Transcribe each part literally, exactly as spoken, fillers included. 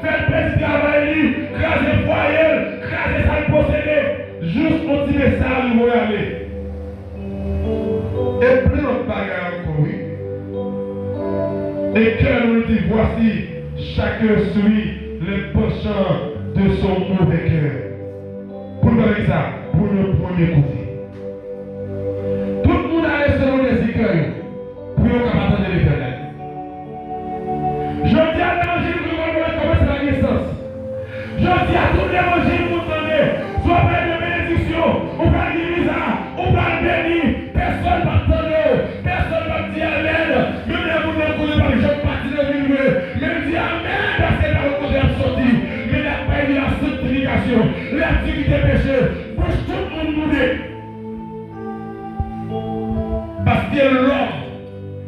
fè l pèdi travay li, kraze fwaye l, kraze sa l posede, jous yon ti mesaj li voye ale. E plen lòt bagay ankò, wi. E kè nou di, voici, chacun suit les penchants de son mauvais cœur. Pou nou pa fè sa, pou nou premye kote. Tout moun ale selon dezi kè yo, pou yo kapab tande Letènèl. Jodi a, levanjil nou konprann kòman sa gen sans. Jodi a, tout levanjil moun tande, si w ap pale de benediksyon, ou pral gen viza, ou pral beni, pèsonn p ap tande w, pèsonn p ap di amèn. Menm lè moun nan konnen l p ap janm pati nan vil vre, men l di amèn paske l pa konn kote l ap soti. Men l ap bay li la sanktifikasyon, l ap di kite peche, bouch tout moun boude. Paske lòm,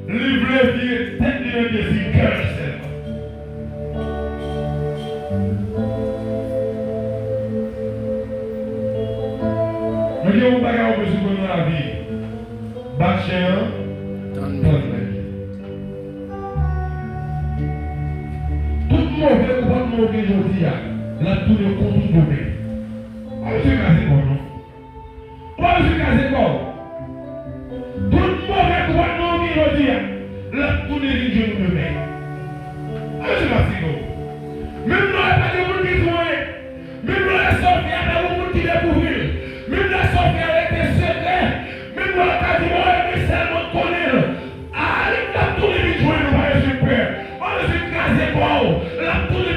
li vle vire tèt li nan dezi kè l sèlman. Men gen yon bagay ou bezwen konn nan lavi. Bat chen an, tann mèt li. Tout move konpòtman ou gen jodi a, l ap tounen kont ou demen. Pa bezwen kraze kò w non. Ou pa bezwen kraze kò w. Tout move konpòtman ou gen jodi a, l ap tounen vin jwenn ou demen. Pa bezwen fatige w. Menm lè pa gen moun ki di w anyen, menm lè sa w fè a pa gen moun ki dekouvri l, menm lè sa w fè a rete sekrè, menm lè w ta di, bon, e mwen sèlman k konnen l. Ay, l ap tounen vin jwenn ou, pa bezwen pè. Pa bezwen kraze kò w. L ap tounen